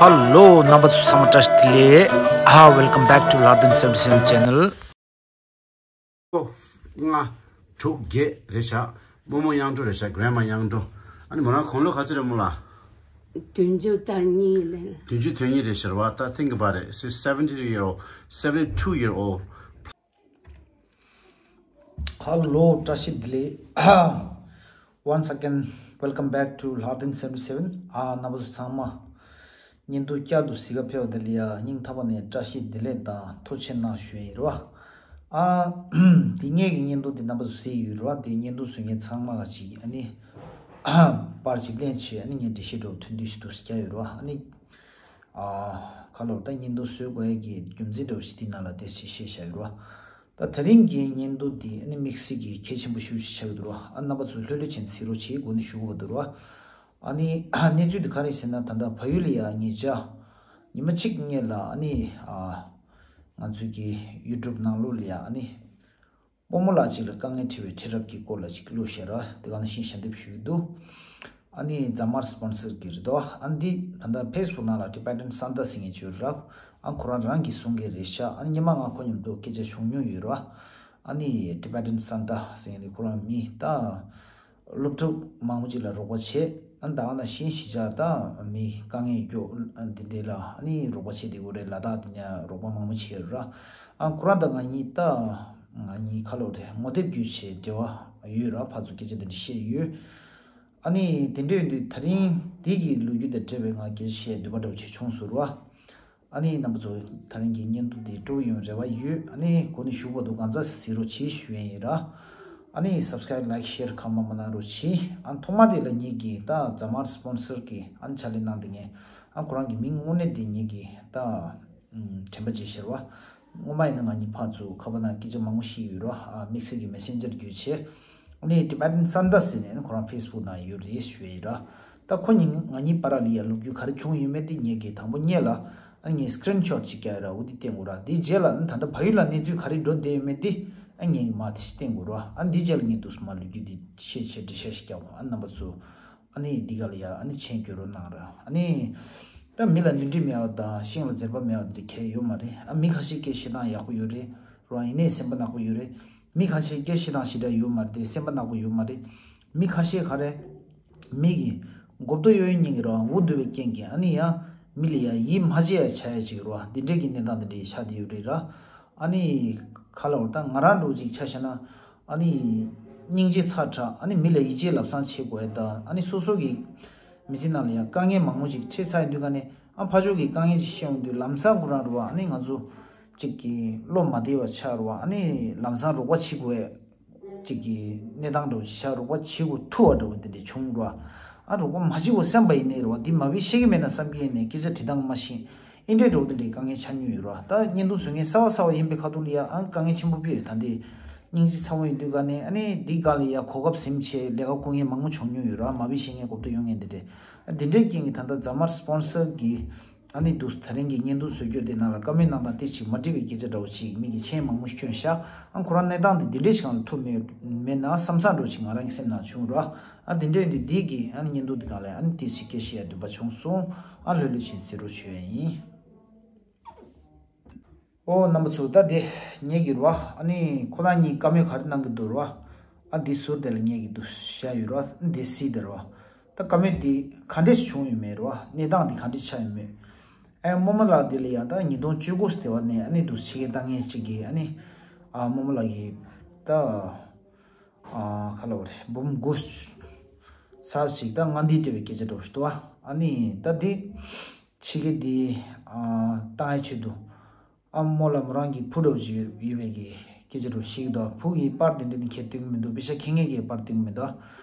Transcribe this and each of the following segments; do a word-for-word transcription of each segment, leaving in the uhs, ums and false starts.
Hello, རྣམ་པ་ཚོ་ཚང་མ་བཀྲ་ཤིས་བདེ་ལེགས། ཨ། Welcome back to Lathan seventy seven channel. ལྔ་དྲུག་བརྒྱད་རེད་ཤག་རྨོ་མོ་གཡང་འགྲོ་རེད་ཤག Grandma གཡང་འགྲོ། ཨ་ནི་མོ་རང་དགུང་ལོ་ག་ཚོད་རེད་མོ་ལ། བདུན་ཅུ་དོན་གཉིས་ལ། བདུན་ཅུ་དོན་གཉིས་རེད་ཤག་རེད་བ། ད་think about it, she's seventy year old, seventy two year old. Hello, བཀྲ་ཤིས་བདེ་ལེགས། Once again, welcome back to Lathan seventy seven. ཨ། རྣམ་པ་ཚོ་ཚང་མ་བརྙན་ཐུང་བསྐྱར་དུ་གཟིགས་ག་ཕེབས་པ་དེ་ལ་ཡ་སྙིང་ཐག་པ་ནས་བཀྲ་ཤིས་བདེ་ལེགས་དང་ཐུགས་རྗེ་གནང་ཞུ་ཡ་ཡིན་རེད་བ། ཨ། དེ་ངེད་ཀྱི་བརྙན་ཐུང་དེ་རྣམ་པ་ཚོ་གཟིགས་ཡོད་རེད་བ། དེ་བརྙན་ཐུང་བཟོ་མཁན་ཚང་མ་ག་ཅིག་ཨ་ནི་པར་ཅིག་ལེན་བྱས། ཨ་ནི་ངས་འགྲེལ་བཤད་འདྲ་བོ་ཐུང་ཐུང་ཞིག་འདུག་སེ་བརྒྱབ་ཡོད་རེད་བ། ཨ་ནི། ཨ། ཁ་ལོ་ད་བརྙན་ཐུང་བཟོ་དགོས་ཡ་གི་རྒྱུ་མཚན་འདྲ་བོ་ཞིག་དེ་ནང་ལ་དེ་ཞིག་བཤད་བཞག་ཡོད་རེད་བ། ད་དེ་རིང་གི་བརྙན་ཐུང་འདི་ཨ་ནི་དམིགས་བསལ་གྱི་གལ་ཆེན་པོ་ཞེ་པོ་ཅིག་ཆགས་ཀྱི་འདུག་ར། ཨ། རྣམ་པ་ཚོ་ལྷོད་ལྷོད་བྱས་ནས་གཟིགས་རོགས་བྱེད། འགོ་ནས་ཞུ་དགོས་པ་འདུག་ར། ཨ་ནི་གནས་ཚུལ་འདི་ག་རེ་ཟེར་ན། ད་ལྟ་བལ་ཡུལ་ལ་ཡ་ཉེ་ཆར་ཉི་མ་གཅིག་སྔོན་ལ་ཨ་ནི། ཨ། ང་ཚོའི་གི་ཡུ་ཊུབ་ནང་ལོགས་ལ་ཡ་ཨ་ནི་རྨོ་མོ་ལགས་གཅིག་ལ་དཀའ་ངལ་འཕྲད་པའི་འཕྲད་རབས་ཀྱི་སྐོར་ལ་ཅིག་བླུགས་བཞག་ར། དེ་ག་ནང་བཞིན་ཞལ་འདེབས་ཞུ་གི་འདུག་ཨ་ནི་རྫ་དམར་སི་པོན་སར་གྱི་རེད་དོ། ཨ་ནི་འདི་ད་ལྟ་ཕེ་སི་བུག་ནང་ལ་ཊི་བེ་ཊན་སན་ཏཱ་ཟེར་མཁན་ཅིག་ཡོད་རེད་ར། ཨ། ཁོ་རང་རང་གིས་བཟོ་མཁན་རེད་ཤག་ཨ་ནི་སྔོན་མ་ང་ཁོ་མཉམ་དུ་སྐད་ཆ་བྱུང་མྱོང་ཡོད་རེད་བ། ཨ་ནི་ཊི་བེ་ཊན་སན་ཏཱ་ཟེར་མཁན་དེ་ཁོ་རང་མི་ད་སློབ་ཕྲུག་མང་པོ་ཅིག་ལ་རོགས་པ་བྱས། ཨ། ད་ག་ནང་བཞིན་གཞིས་ཆགས་ད་མི་དཀའ་ངལ་ཡོད། ཨ། འདི་འདྲའི་ལ་ཨ་ནི་རོགས་པ་བྱས་བསྡད་ཡོད་རེད། ལ་དྭགས་དེ་ནས་རོགས་པ་མང་པོ་བྱས་ཡོད་ར། ཨ། ཁོ་རང་དང་ང་གཉིས་ད་ང་གཉིས་ཁ་ལོ་རེད། ངོ་དེབ་བརྒྱུད་བྱས་འབྲེལ་བ་ཡོད་ར། ཕར་ཚུར་སྐད་ཆ་དེ་འདྲ་བཤད་ཡོད། ཨ་ནི་དེ་འདྲ་ཡིན་དུས་ད་རིང་འདི་གི་ལོ་རྒྱུས་དང་འབྲེལ་བའི་ང་སྐད་ཆ་བཤད་འདོད་པ་འདྲ་བོ་ཅིག་བྱུང་སོང་ར། ཨ་ནི་རྣམ་པ་ཚོ་ད་རིང་གི་བརྙན་ཐུང་འདི་སྤྲོ་པོ་ཡོང་རེ་བ་ཡོད། ཨ་ནི་འགོ་ནས་མཇུག་བར་དུ་གང་ཚ་གཟིགས་རོགས་བྱེད་ཞུ་ཡ་ཡིན་ར། ཨ་ནི་སབ་སི་ཀ་རེབ་ལའིཀ་ཤེར་ཁ་མ་མ་གནང་རོགས་བྱེད། ཨ། ཐོག་མ་དེ་ལ་ངེད་ཀྱི་ད་རྫ་དམར་སི་པོན་སར་གྱི་ཨ་ནི་ཕྱག་ལས་གནང་བསྡད་མཁན། ཨ། ཁོ་རང་གི་མིང་དངོས་གནས་དེ་ངེད་ཀྱི་ད་དྲན་པ་བརྗེད་ཤག་ར། སྔོན་མ་ཡིན་ན་ང་གཉིས་ཕར་ཚུར་ཁ་པར་ནང་སྐད་ཆ་མང་པོ་བཤད་ཡོད་ར། ཨ། དམིགས་བསལ་གྱི་མེ་སེན་ཇར་བརྒྱུད་བྱས། ཨ་ནི་ཊི་བེ་ཊན་སན་ཏཱ་ཟེར་ནས་ཁོ་རང་ཕེ་སི་བུག་ནང་ཡོད་རེད་ཞུ་ཡ་ཡིན་ར། ད་ཁོ་གཉིས་ང་གཉིས་བར་ལ་ཡ་ལོ་རྒྱུས་ག་རེ་བྱུང་ཡོད་མེད་དེ་ངེད་ཀྱིས་དང་པོ་ཉིད་ལ་ཨ་ངས་སི་ཀི་རིན་ཤོཊ་ཅིག་བརྒྱབ་ཡོད་ར། འོ་དེ་བསྟན་དགོས་ར། དེའི་རྗེས་ལ་ཨ་ནི་ད་ལྟ་བལ་ཡུལ་ལ་གནས་ཚུལ་ག་རེ་འགྲོ་བསྡད་ཡོད་མེད་དེ་ཨ་ངས་མར་དེ་བསྟན་དགོས་ར། ཨ་ནི་དེའི་རྗེས་ལ་ངས་འདུག་སེ་མར་ལོ་རྒྱུས་འདི་བཤད་བྱས་འགྲེལ་བཤད་ཞིག་བརྒྱབ། ཨ་ནི་རྣམ་པ་ཚོ་ཨ་ནི་འདི་ག་ལ་ཡ་ཨ་ནི་མཆན་སྐྱོན་རོགས་གནང་ར། ཨ་ནི་ད་མི་ལ་མྱོས་འབྲས་མེད་པ་དང་ཤིང་ལ་ཟེར་པ་མེད་པ་འདི་འདྲ་གང་ཡང་ཡོད་མ་རེད། ཨ། མི་ཁ་ཤས་སྐད་བཤད་སྟངས་ཡག་པོ་ཡོད་རེད་ར། ཡིན་ནའི་སེམས་པ་ནག་པོ་ཡོད་རེད། མི་ཁ་ཤས་སྐད་བཤད་སྟངས་ཞེ་དྲག་ཡོད་མ་རེད་དེ། སེམས་པ་ནག་པོ་ཡོད་མ་རེད། མི་ཁ་ཤས་ག་རེ། མི་གི་མགོ་སྟོད་གཡོ་ཡོ་ཉིན་གྱི་ར་འུ་སྡུག་པའི་རྐྱེན་གྱིས་ཨ་ནི་ཡ་མི་ལ་ཡ་ཡིད་མ་ཆེས་ཡ་ཆགས་ཡ་ཅིག་ར། འདི་འདྲས་ཀྱི་གནས་སྟངས་འདི་འདྲས་ཆགས་བསྡད་ཡོད་རེད་ར། ཨ་ནི་ག་ལ་བར་ད་ང་རང་འདྲ་བོ་ཅིག་ཆ་བཞག་ན། ཨ་ནི་སྙིང་རྗེ་ཚ་དྲགས། ཨ་ནི་མི་ལ་ཡིད་ཆེས་ལབ་སང་བྱེད་དགོས་ཡ་ད། ཨ་ནི་སོ་སོ་གི་མི་ཚེ་ནང་ལ་ཡང་དཀའ་ངལ་མང་པོ་ཅིག་འཕྲད་ཚར་ཡོང་དུས་ག་ནས། ཨ། ཕར་ཕྱོགས་ཀྱི་དཀའ་ངལ་ཅིག་ཤེས་ཡོང་དུས་ལམ་སང་ཁོ་རང་རེད་བ། ཨ་ནི་ང་ཚོ་ཅིག་གི་བློ་མ་བདེ་བ་ཆགས་རེད་བ། ཨ་ནི་ལམ་སང་རོགས་པ་བྱེད་དགོས་ཡ་ཅིག་གི་གནས་སྟངས་འདྲ་བོ་ཅིག་ཆགས། རོགས་པ་བྱེད་དགོས་ཐུག་པ་འདྲ་བོ་དེ་འདྲ་བྱུང་རེད་བ། ཨ། རོགས་པ་མ་བྱེད་དགོས་བསམ་པ་ཡིན་ནའི་རེད་བ། འདི་མ་བི་ཤེས་ཀྱི་མེད་ན་བསམ་གྱི་ཡིན་ནའི་སྐད་ཆ་དྲི་སྟངས་མ་ཤེས། ཨིན་འདྲའི་འགྲོ་དེ་འདྲའི་དཀའ་ངལ་ཆགས་མྱོང་ཡོད་ར། ད་བརྙན་ཐུང་བཟོ་མཁན་གསར་བ་གསར་བ་ཡིན་པའི་ཁ་ཐུག་ལ་ཡ་ཨ་དཀའ་ངལ་ཆེན་པོ་སྤྲད་ཡོད། ད་འདི་སྙིང་རྗེ་ཚ་བོ་ཡིན་དུས་ག་ནས། ཨ་ནི་འདི་ག་ལ་ཡ་གོ་སྐབས་ཟིན་བྱས་ལས་ཀ་བསྐུར་མཁན་མང་པོ་བྱུང་མྱོང་ཡོད་ར། མ་བི་ཤེས་མཁན་གོ་བརྡ་ཡོང་མཁན་དེ་འདྲས། ཨ། འདི་འདྲའི་རྐྱེན་གྱིས་ད་ལྟ་རྫ་དམར་སི་པོན་སར་གྱི་ཨ་ནི་འདུག་ད་རིང་གི་བརྙན་ཐུང་བཟོ་རྒྱུ་དེ་ནང་ལ་བཀའ་མོལ་གནང་སྟངས་དེ་ཅིག་མ་འགྲིག་པའི་སྐད་ཆ་འདྲ་བོ་ཅིག་མི་གིས་མཆན་མང་པོ་བསྐྱོན་ཤག་ཨ། ཁོ་རང་གནས་སྟངས་འདི་འདི་འདྲས་ཞིག་གང་ལ་ཐུག་མེད་མེད་ན་བསམ་བསམ་འདྲ་བོ་ཅིག་ང་རང་གི་སེམས་ནང་བྱུང་ར། ཨ། དེ་འདྲ་ཡིན་དུས་འདི་གི་ཨ་ནི་བརྙན་ཐུང་འདི་སྒང་ལ་ཨ་ནི་དེ་ཞིག་སྐད་བཤད་ཡ་འདོད་པ་བྱུང་སོང་། ཨ། ལྷོད་ལྷོད་བྱས་གཟིགས་རོགས་ཞུ་ཡ་ཡིན། ཨོ། རྣམ་པ་ཚོ་ད་དེ་ངེད་ཀྱི་རེད་བ། ཨ་ནི་ཁོ་རང་གཉིས་བཀའ་མོལ་ག་རེ་གནང་གི་འདུག་རེད་བ། ཨ། འདི་ཟུར་དེ་ལ་ངེད་ཀྱི་འདུག་བཞག་ཡོད་རེད་བ། འདི་སི་དེ་རེད་བ། ད་བཀའ་མོལ་འདི་ག་འདྲས་བྱུང་ཡོད་མེད་རེད་བ། གནས་སྟངས་འདི་ག་འདྲས་ཆགས་ཡོད་མེད། ཨ། རྨོ་མོ་ལགས་འདི་ལ་ཡང་ད་ཉིས་སྟོང་བཅུ་དགུ་ཟེར་བ་ནས་ཨ་ནི་འདུག་ཕྱི་རྒྱལ་ལྟ་མཁན་ཅིག་གིས་ཨ་ནི། ཨ། རྨོ་མོ་ལགས་ཀྱིས་ད། ཨ། ག་ལ་བ་རེད། འབུམ་དགུ་ཚར་ཞིག་ད་སྔ་འདི་སྤྲད་པའི་སྐད་ཆ་འདྲ་བོ་ཞིག་འདུག་བ། ཨ་ནི་ད་འདི་ཕྱི་རྒྱལ་འདི། ཨ། བཏང་ཡའི་ཆེད་དུ། ཨ། རྨོ་ལགས་མོ་རང་གི་བུ་འདྲ་བོ་ཅིག་ཡོད་པའི་གི་སྐད་ཆ་འདྲ་བོ་ཞིག་འདུག་བུ་གི་པར་དེ་འདྲ་ནི་ཁྱེར་སྟོན་གི་མི་འདུག་པེ་ཤ་ཁྱེར་མཁན་གྱི་པར་སྟོན་གི་མི་འདུག་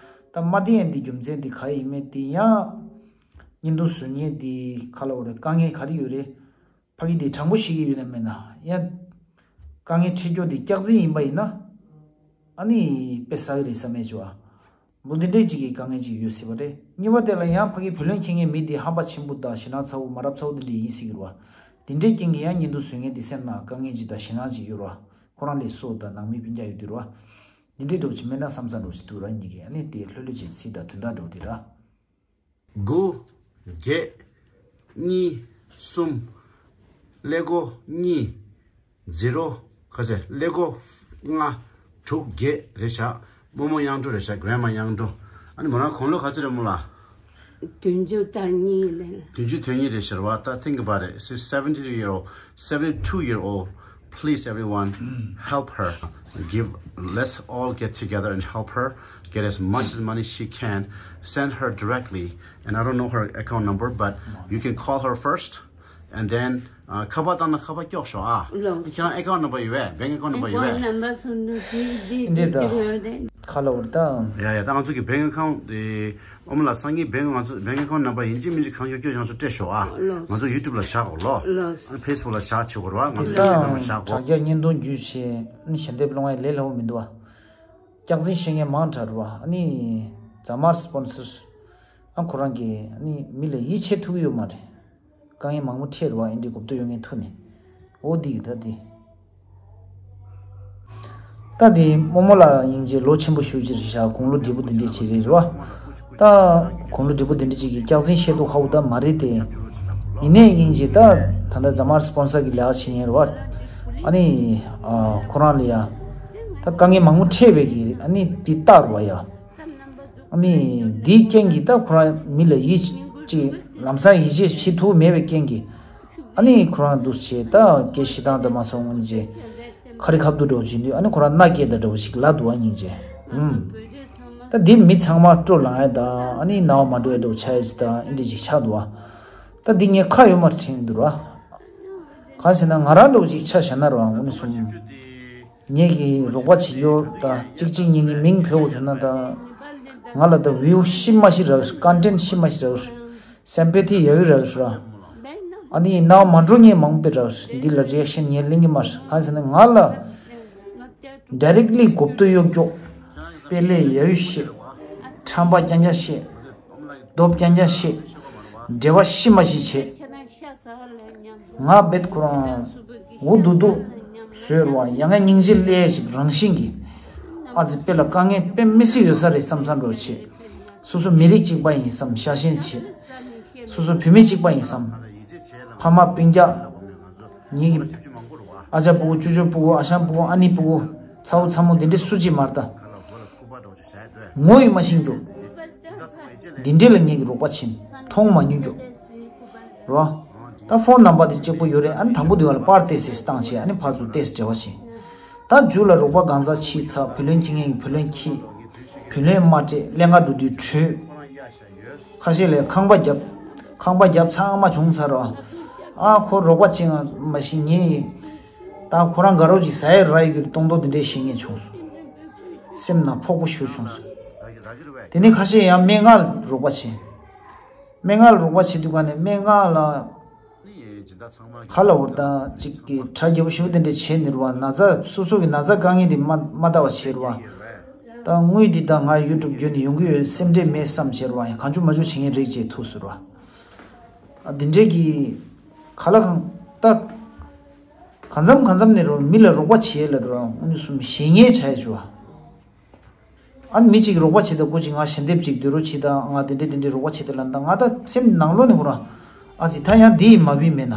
ད་མ་བསྟན་ཡ་འདི་རྒྱུ་མཚན་འདི་ག་ཡིན་མིན་དེ་ཡང་། བརྙན་ཐུང་བཟོ་མཁན་འདི་ག་ལ་བ་རེད། དཀའ་ངལ་ག་རེ་ཡོད་རེད། ཕ་གི་འདི་དྲང་པོ་ཤེས་ཀྱི་ཡོད་ན་མེད་ན་ཡང་། དཀའ་ངལ་འཕྲད་རྒྱུ་འདི་སྐྱག་རྫུན་ཡིན་པ་ཡིན་ན། ཨ་ནི་དཔེ་ཟ་གི་རེད་བསམ་མེད་བྱུང་བ། འོ། འདི་འདྲས་ཅིག་གི་དཀའ་ངལ་ཅིག་ཡོད་སྲིད་པ་རེད། གཉིས་པ་དེ་ལ་ཡང་ཕ་གི་བུ་ལོན་འཁྱེར་མཁན་མི་དེ་ཧམ་པ་ཆེན་པོ་དང་ཞེད་སྣང་ཚ་བོ་མ་རབས་ཚ་བོ་འདི་འདྲས་ཡིན་སྲིད་ཀྱི་རེད་བ། འདི་འདྲས་རྐྱེན་གྱིས་ཡང་བརྙན་ཐུང་བཟོ་མཁན་འདི་སེམས་ནང་དཀའ་ངལ་ཅིག་དང་ཞེད་སྣང་ཅིག་ཡོད་རེད་བ། ཁོ་རང་ལས་སོ་དང་ནང་མི་སྤུན་ཀྱག་ཡོད་དུས་རེད་བ། འདི་འདྲས་འདྲ་བོ་ཅིག་མེད་ན་བསམ་བསམ་འདྲ་བོ་ཅིག་འདུག་ར། གཉིས་ཀས་ཨ་ནི་དེ་ལྷོད་ལྷོད་བྱས་ཚིག་དང་དོན་དག་འདྲ་བོ་དེ་ར། དགུ། བརྒྱད། གཉིས་གསུམ། ཀླད་ཀོར་གཉིས། ཛི་རོ། ག་ཚད། ཀླད་ཀོར་ལྔ། དྲུག་བརྒྱད་རེད་བཞག་རྨོ་མོ་གཡང་སྒྲོན་རེད་བཞག Grandma གཡང་སྒྲོན། ཨ་ནི་མོ་རང་དགུང་ལོ་ག་ཚོད་རེད་མོ་ལ། བདུན་ཅུ་དོན་གཉིས་རེད། བདུན་ཅུ་དོན་གཉིས་རེད་ཤག་རེད་བ། ད་think about it, she's seventy year old, seventy two year old. Please, everyone, help her. Give, let's all get together and help her get as much as money she can. Send her directly, and I don't know her account number, but you can call her first, and then, uh, ཁ་པར་བཏང་ན་ཁ་པར་སྐྱོག་ཤོག་ཨ། ལགས། ཁྱེད་རང་account number ཡོད་པས། bank account number ཡོད་པས། ཨེ་ཀའུན་ཊི་ནམ་བར་སོང་འདུག་དེ་དེ་འདི་ཅི་ལ་ཡོད་རེད། ཁ་ལ་འུར་ད། ཡ་ཡ། ད་ང་ཚོ་གི་bank account དེ་ཨོ་མ་ལ་སང་ཉིན་bank ང་ཚོ་bank account number ཡིན་གཅིག་མིན་གཅིག་གང་ཡོད་སྐྱོ་ཡང་སུ་སྤྲད་ཤོག་ཨ། ལགས། ང་ཚོ་YouTube ལ་བཞག་གོ་ལོ། ལགས། ཨ་Facebook ལ་བཞག་བྱེད་དགོས་ར། ང་དེ་ཚོ་Instagram ལ་བཞག་གོ་དྲ་རྒྱ་བརྙན་ཐུང་བརྒྱུད་བྱས་ཨ་ནི་ཞལ་འདེབས་སློང་ཡ་ལས་སླ་བོ་མི་འདུག་ཨ། སྐྱག་རྫུན་བཤད་མཁན་མང་དྲགས་ར། ཨ་ནི་ཛ་མར་sponsor ཨ་ཁོ་རང་གིས་ཨ་ནི་མི་ལ་ཡིད་ཆེས་ཐུབ་ཀྱི་ཡོད་མ་རེད། དཀའ་ངལ་མང་པོ་འཕྲད་རེད་བ། ཨིན་འདྲའི་གོ་བསྡུར་ཡོང་མཁན་ཐུག་ནས། འོ་འདི་ཡིན་ད་འདི། ད་འདི་རྨོ་མོ་ལགས་སྙིང་རྗེ། ལོ་ཆེན་པོ་ཞེ་ཅིག་རེད་ཤག་དགུང་ལོ་བགྲེས་པོ་འདི་འདྲས་ཅིག་རེད་རེད་བ། ད་དགུང་ལོ་བགྲེས་པོ་འདི་འདྲས་ཅིག་གིས་སྐྱག་རྫུན་བཤད་མདོག་ཁ་པོ་ད་མ་རེད་དེ། ཡིན་ནའི་སྙིང་རྗེ། ད་ད་ལྟ་ཛ་མར་སི་པོན་སར་གི་ལས་ཀ་བྱེད་མཁན་རེད་བ། ཨ་ནི་ཨ་ཁོ་རང་ལ་ཡ་ད་དཀའ་ངལ་མང་པོ་འཕྲད་པའི་གི་ཨ་ནི་འདི་ལྟ་རེད་བ་ཡ། ཨ་ནི་འདིའི་རྐྱེན་གྱིས་ད་ཁོ་རང་མི་ལ་ཡིད་ཅིག་ལམ་སང་ཡིད་ཆེས་བྱེད་ཐུབ་མེད་པའི་རྐྱེན་གྱིས། ཨ་ནི་ཁོ་རང་འདུག་བྱས་ད་སྐད་བཤད་སྟངས་དང་མ་སོང་ངོ་ཅེ། ཁ་རི་ཁ་ཐུག་འདྲ་བོ་བྱེད་དུས་ཨ་ནི་ཁོ་རང་མནའ་སྐྱེལ་ད་འདྲ་བོ་ཞིག་ལབ་འདུག་ཨ་སྙིང་རྗེ། ཨུམ། ད་འདི་མི་ཚང་མ་སྤྲོ་ལངས་ཡ་ད་ཨ་ནི་ནང་བ་མ་འགྲོ་ཡ་འདྲ་བོ་ཆགས་ཡ་ཅིག་ད་ཨིན་འདྲ་ཅིག་ཆགས་འདུག་ཨ། ད་འདི་ངས་ཁ་ཡོད་མ་དྲན་འདུག་ར། གང་ཟེར་ན་ང་རང་འདྲ་བོ་ཅིག་ཆ་བཞག་ན་ར་དངོས་སུ། ངེད་ཀྱི་རོགས་པ་བྱེད་རྒྱུ་དང་གཅིག་གཅིག་གཉིས་གཉིས་མིང་བོས་འོ་བྱུང་ན་དང་། ང་ལ་ད་view་ཤི་མ་ཤི་རག་content་ཤི་མ་ཤི་རག sympathy ཡ་ཡུ་རག་ར། ཨ་ནི་ནང་མ་འགྲོ་ངས་མང་པོ་རག་འདི་ལ་reaction ངས་ལེན་གི་མ་རེད། གང་ཟེར་ན་ང་ལ་directly གོ་བསྡུར་གཡོ་སྐྱོ། དཔེ་ལས་ཡ་ཡུ་ཤེས། ཁྲམ་པ་རྐྱང་རྐྱང་ཤེས། རྡོབ་རྐྱང་རྐྱང་ཤེས། འབྲེལ་བ་ཤི་མ་ཤི་བྱེད། ང་བེད་ཁོ་རང་འུ་དུ་དུ་བཟོས་རུ་བ་ཡ་ང་སྙིང་རྗེ་སླེ་ཅིག་རང་བཞིན་གྱིས། ཨ་ཙི་དཔེ་ལ་དཀའ་ངལ་དཔེ་མི་སྲིད་ཡོད་ས་རེད་བསམ་བསམ་འགྲོ་བྱེད། སོ་སོ་མི་རིགས་གཅིག་པ་ཡིན་བསམ་ཤ་ཞེན་བྱེད། སོ་སོ་བོད་མི་གཅིག་པ་ཡིན་བསམ། ཕ་མ་སྤུན་ཀྱག་ངེད་ཀྱི་ཨ་ཅག་སྤུ་གུ་ཅོ་ཅོ་སྤུ་གུ་ཨ་ཞང་སྤུ་གུ་ཨ་ནེ་སྤུ་གུ་ཚ་བོ་ཚ་མོ་འདི་འདྲའི་སུ་གཅིག་མ་རེད་ད། ངོ་ཡི་མ་ཤེས་རྒྱུ། འདི་འདྲས་ལ་ངེད་ཀྱི་རོགས་པ་བྱིན་མཐོང་མ་མྱོང་རྒྱུ། རོ། ད་ཕོན་ནམ་བར་དེ་གཅིག་པོ་ཡོད་རེད། ཨ་ནི་དང་པོ་དེ་བ་ལ་པར་ཏེ་སེ་བཏང་བྱས་ཨ་ནི་ཕར་ཚུར་ཏེ་སེ་འབྲེལ་བ་བྱས། ད་མཇུག་ལ་རོགས་པ་གང་ཚ་ཕྱིས་ཚ་བུ་ལོན་ཁྱི་ངན་གྱི་བུ་ལོན་ཁྱི། བུ་ལོན་མ་སྤྲད་ཀླན་ཀ་འགྲོ་དུས་བྲོས། ཁ་ཤས་ལས་ཁང་པ་བརྒྱབ། ཁང་པ་བརྒྱབ་ཚང་མ་བྱུང་ཚར་རོ། ཨ་ཁོ་རོགས་པ་བྱེད་ང་མ་ཤེས་ངེས། ད་ཁོ་རང་དགའ་རོགས་ཅིག་ཟ་ཡི་ར་ཡི་གི་གཏོང་མདོག་འདི་འདྲས་ཤེས་ངེས་བྱུང་སོང་། སེམས་ནང་ཕོག་པོ་ཞུ་བྱུང་སོང་། དེ་ནས་ཁ་ཤས་ཡང་སྨན་ཁང་ལ་རོགས་པ་བྱེད། སྨན་ཁང་ལ་རོགས་པ་བྱེད་དུས་ག་ནས་སྨན་ཁང་ལ་ཧ་ལ་བོར་དང་གཅིག་གི་གྲ་རྒྱས་པོ་ཞུ་དེ་འདྲས་བྱེད་ནི་རུ་བ་ན་ཚ་སོ་སོ་གི་ན་ཚ་དཀའ་ངལ་དེ་མ་མ་ལྟ་བ་བྱེད་རུ་བ། ད་དངུལ་འདི་དང་ང་ཡུ་ཊུབ་བརྒྱུད་ནས་ཡོང་གི་ཡོད་སེམས་ཁྲལ་མེད་བསམ་བྱེད་རུ་བ་ཡང་གང་བྱུང་མ་བྱུང་བྱེད་ངེས་རེད་ཅེས་ཐུགས་ཟུར་བ། ཨ་འདི་འདྲས་ཀྱི་ག་ལ་གང་ལྟ། གང་འཚམ་གང་འཚམ་ནས་རོ་མི་ལ་རོགས་པ་བྱེད་ལ་དུ་ར་དངོས་སུ་ཞེ་ངེས་བྱ་ཡ་བྱུང་བ། ཨ་ནི་མི་གཅིག་གིས་རོགས་པ་བྱེད་དང་སྐུ་མཁྱེན་ང་ཞལ་འདེབས་ཅིག་སྡོད་རོགས་བྱེད་དང་ང་དེ་འདྲས་དེ་འདྲས་རོགས་པ་བྱེད་དང་ལབ་དང་ང་ད་སེམས་ནང་ལོགས་ནས་ཁོ་རང་ཨ་ཙི་ད་ཡང་འདི་ཡིས་མ་བིན་མེད་ན།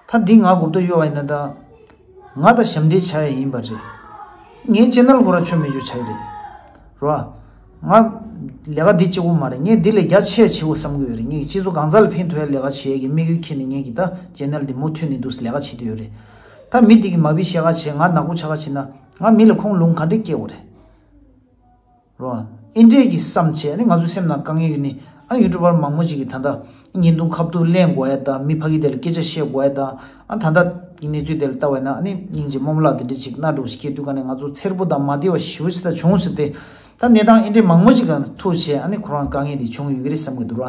ད་འདི་ང་གོ་བརྡ་གཡོ་བ་ཡིན་ན་ད། ང་ད་ཞབས་འདྲེན་བྱ་ཡ་ཡིན་པ་རེད། ངའི་ཅེ་ནལ་ཁོ་རང་ཆོ་མེད་རྒྱུ་ཆགས་ཀྱི་རེད། རོ། ང་ལས་ཀ་འདི་གཅིག་པོ་མ་རེད། ངས་འདི་ལས་རྒྱ་ཆེ་ཆེ་བོ་བསམ་གི་ཡོད་རེད། ངས་སྤྱི་ཚོགས་གང་ས་ལ་ཕན་ཐོགས་ཡ་ལས་ཀ་བྱེད་ཡ་གི་དམིགས་ཡུལ་འཁྱེར་ནས་ངས་ཀྱི་ད་ཅེ་ནལ་འདི་མུ་མཐུད་ནས་འདུག་སེ་ལས་ཀ་བྱེད་དུ་ཡོད་རེད། ད་མི་འདི་གི་མ་བི་བཤད་ཁ་བྱས་ང་ནག་པོ་ཆགས་ཁ་བྱེད་ན་ང་མི་ལ་ཁོང་ལུང་ག་འདྲས་སྐྱེ་དགོས་རེད། རོ། ཨིན་འདྲས་ཀྱི་བསམ་བྱས་ནི་ང་ཚོའི་སེམས་ནང་དཀའ་ངལ་ཡོད་ནི་ཨ་ཡུ་ཊུབ་པར་མང་པོ་ཞིག་གིས་ད་ལྟ་བརྙན་ཐུང་ཁ་ཐུག་ལེན་དགོས་ཡ་དང་མི་ཕ་གི་དེ་ལ་སྐད་ཆ་བཤད་དགོས་ཡ་དང་ཨ་ད་ལྟ་གི་གནས་ཚུལ་དེ་ལ་ལྟ་བས་ན་ཨ་ནི་སྙིང་རྗེ་རྨོ་མོ་ལགས་དེ་འདྲས་ཞིག་སྣ་འདྲ་བོ་ཞིག་སྐྱེས་དུས་ག་ནས་ང་ཚོ་འཚེར་པོ་དང་མ་བདེ་བ་ཞེ་པོ་ཞིག་ད་བྱུང་ཟེར་ཏེ་ད་གནས་སྟངས་ཨིན་འདྲས་མང་པོ་ཞིག་ག་ཐུག་བྱས་ཨ་ནི་ཁོ་རང་དཀའ་ངལ་དེ་བྱུང་ཡོད་ཀྱི་རེད་བསམ་གི་འདུག་ར་